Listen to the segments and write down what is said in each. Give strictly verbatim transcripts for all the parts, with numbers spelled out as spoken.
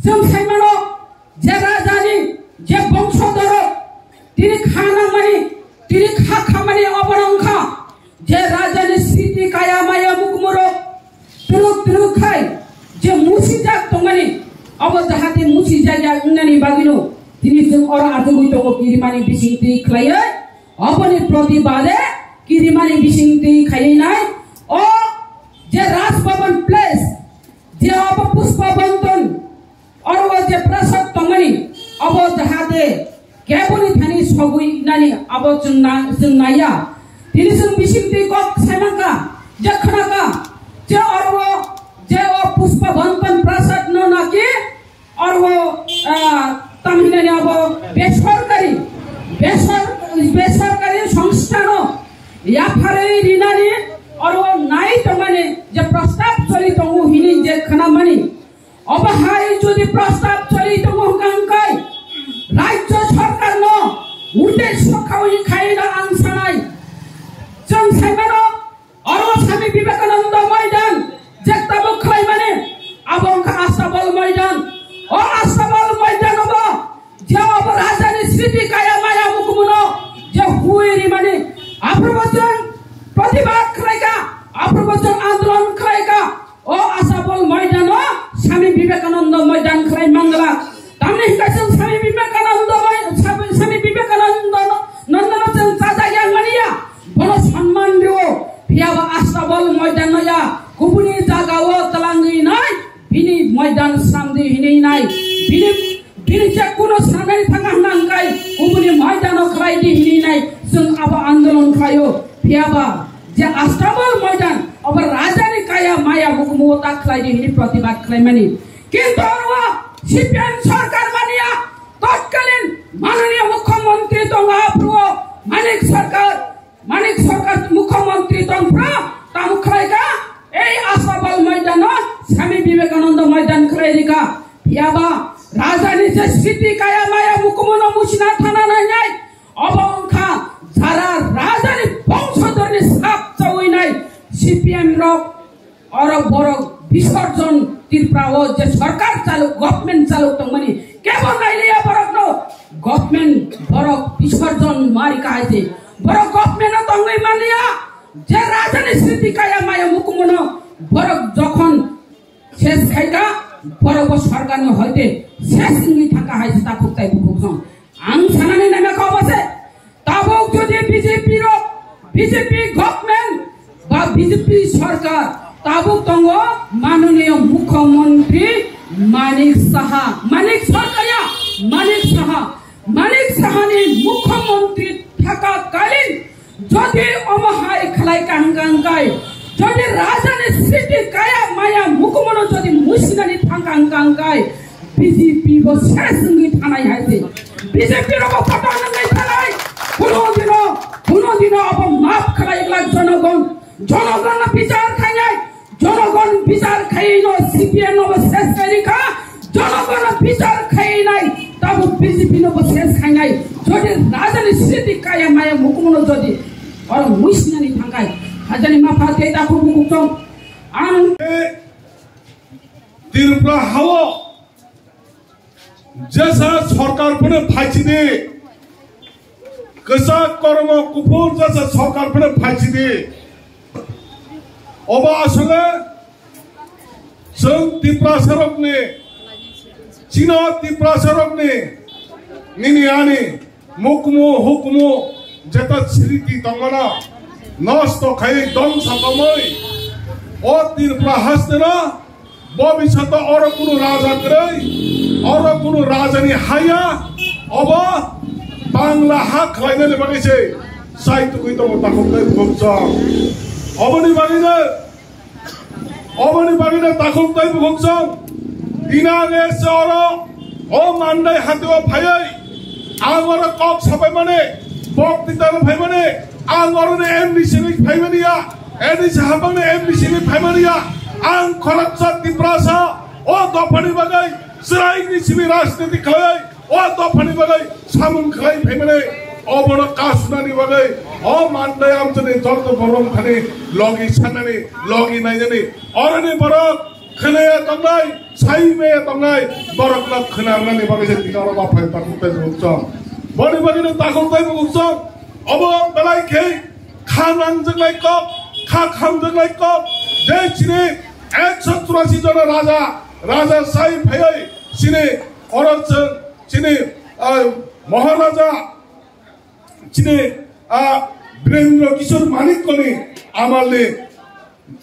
Chwng saimano, je rajani, je bongso dorok, tini kha nangmani, tini kha khamani oborok wngkha, je rajani sriti kaya maya mukmurok, twrwk twrwk khai, je musijak tongmani, abo jahate musijak ya wngnani bagwino, tini chwng oro achugwi tongo kirimani bisingtwi khlaiwi, oboni protibade kirimani bisingtwi khaiwi nai, o je Raj Bhavan Place, je abo Pushpa Bantan, oro o je prasad tongmani, abo jahate keboni thani sogwi nani abo chwng na-, chwng naiya. Tini chwng bisingtwi kok saimangkha, je khnakha, je oro o, je o Pushpa Bantan prasad no naki, oro o, ah, tamhinani abo besorkari, besor-, besorkari songstha no yapharwi rinani oro o nai tongmani je prostab choli tongo hini je khnamani. Obo hai jodi prostab choli tongo hwnkha hwnkhe rajya sarkar no uddesh khawi khaina ang sanai. Chwng saimano oro Swami Vivekananda Maidan je tabuk khlaimani abo wngkha Astabal Maidan. O Astabal Maidan obo je obo rajani sriti kaya maya mukumuno je hui rimani aphuru bo chwng protibad khlaikha, aphuru bo chwng andolon khlaikha. O Astabal Maidan o Swami Vivekananda Maidan khlai mangla. Tamni hwnkhe chwng Swami Vivekananda Mai-, Swami, Swami Vivekananda no, Nanda no chwng chajak yang mania. Bono sanman rio. Phiya ba Astabal Maidan no ya. Kubuni jaga o twlangwi nai. Bini Maidan samdi hinwi nai. Bini Bini je kuno sanani thanga hwnkha hwnkhe kubuni Maidan o khlai di hinwi nai chwng abo andolon khlaio. Phiya ba je Astabal Maidan obo rajani kaya maya hukumu o ta khlai di hinwi protibad khlaimani. Kintu oro C P M sarkar mania totkalin mananiya mukhyamantri tongo aphuru o Manik sarkar Manik sarkar mukhyamantri tongphuru tamo khlaikha, ei Astabal Maidan no Swami Vivekananda Maidan khlai rikha. Phiya ba rajani je sriti kaya maya mukumuno musina thana nainai, obo wngkha jara rajani bongsodorini sap chawi nai C P M rok. Oro borok bisorjon Tripura o je sarkar chaluk, government chaluk tongmani kebo nailiya borokno, government borok bisorjon mari kahai se borok government o tongwi manliya, je rajani sriti kaya maya mukumuno borok jokhon ses khaika borok bo sarkar ni hoite ses wngwi thangkha hai se takhuk tai bukhuk song. Ang sanani naima kha obo se, tabuk jodi B J P rok, B J P government ba B J P sarkar tabuk tongo mananiya mukhyamantri Manik Saha, Manik sarkar ya, Manik Saha, Manik Sahani mukhyamantri thaka kalin jodi omo hai khlai ka hwnkha hwnkhe, jodi rajani sriti kaya maya mukumuno jodi musinani thangkha hwnkha hwnkhe, B J P bo ses wngwi thanai hai se. B J P rok bo photo nwngnai thanai. Kuno dino, kuno dino abo maaf khlai glak jonogon. Jonogon no bichar khainai. Jonogon bichar khaino C P M no bo ses khairi kha. Jonogon no bichar khainai. Tabo B J P no bo ses khainai. Jodi rajani sriti kaya maya mukumuno jodi oro muisinani thangkai. Hajani mapha tei takhuk bukhuk chong. Ang Tripura hao jesa sarkar phano phaichidi, kwchak kormo kuphur jesa sarkar phano phaichidi. Obo asole chwng Tiprasarokni, chino Tiprasarokni nini ani mukmu hukmu jeta sriti tongmano nosto khai dongsa tongmoi. O Tripura hasteno bobiswato oro kunu raja kwrwi, oro kunu rajani haya, obo Bangla ha khlainani bagwi se sai tugwi tongo takhuk tei bukhuk chwng. Oboni bagwino Oboni bagwino takhuk tei bukhuk chwng. Tini ang ese oro o Mandai hatio phaiwi ang oro kok sapaimani, boktitano phaimani, ang oroni M D C ni phaimani ya, M D C hapangni M D C ni phaimani ya, ang khoroksa Tiprasa o dophani bagwi chwraini simi rajniti khlaiwi o dophani bagwi samung khlai phaimani, obono kasunani bagwi o Mandai amchani joto borok thani logi sanani, logi nainani, oroni borok Khwnaya tongnai, saimaya tongnai, borokno khwnarnani bagwi se tini oro ma phai takhuk tei bukhuk chwng. Boni bagwino takhuk tei bukhuk chwng, obo belai khe kha nangjaknai kok, kha khamjaknai kok, je chini ekso churasi jona raja, raja sai phaiwi chini oro chwng chini, ah, Maharaja chini, ah, Birendra Kishore Manikyani amalni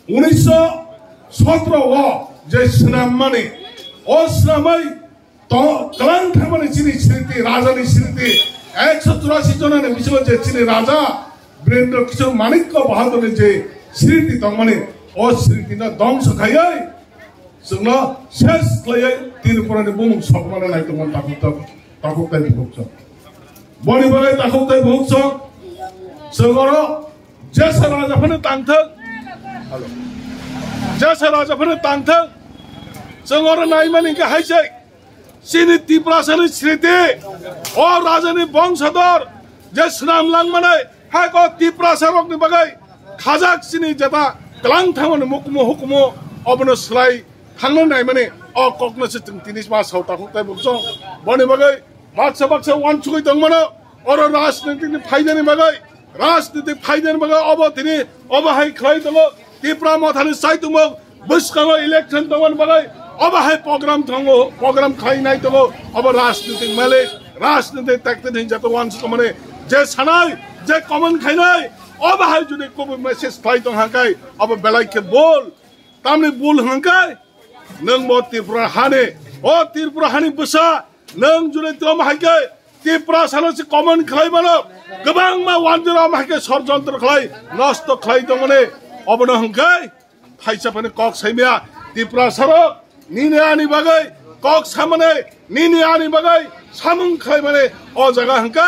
unisho sotro o je swnammani, o swnamwi to-, kwlang thangmani chini sriti, rajani sriti, ekso churasi jonani bisingo je chini raja Birendra Kishore Manikya Bahadurni je sriti tongmani, o sritino dongso khaiwi chwngno ses khlaiwi Tripurani bumung sokmano naitongmani takhuk, takhuk, takhuk tei bukhuk chwng. Boni bagwi takhuk tei bukhuk chwng, chwng oro jesa raja phano tangthok, jesa raja phano tangthok, chwng oro naimani hwnkhe hai se chini Tiprasani sriti, o rajani bongsador je swnam langmani, hai kok Tiprasa rokni bagwi khajak chini jeta kwlang thangmani mukumu hukumu obono swlai thangna naimani o kokno se chwng tini ma sao takhuk tei bukhuk chwng. Boni bagwi baksa baksa uansugwi tongmano oro rajnitikni phaidani bagwi, rajnitik phaidani bagwi obo tini obo hai khlai tongo. Tipra Mothani chaitumung bwskango election tongmani bagwi obo hai program tongo, program khlainai tongo. Obo rajnitik malik, rajnitik tactic hinwi jato uansukmani je sanai, je comment khainai, obo hai jodi kubui message khlai tong hangkai, obo belai khe bul. Tamni bul hwnkhe nwng bo Tripura hani, o Tripura hani bwsa, nwng jodi tong hai khe Tiprasano se comment khlai mano, kwbangma wanjora hai khe sorjontro khlai, nosto khlai tongmani, obono hwnkhe phaisa phani kok saimaya Tiprasarok nini ani bagwi kok samani, nini ani bagwi samung khlaimani o jaga hwnkhe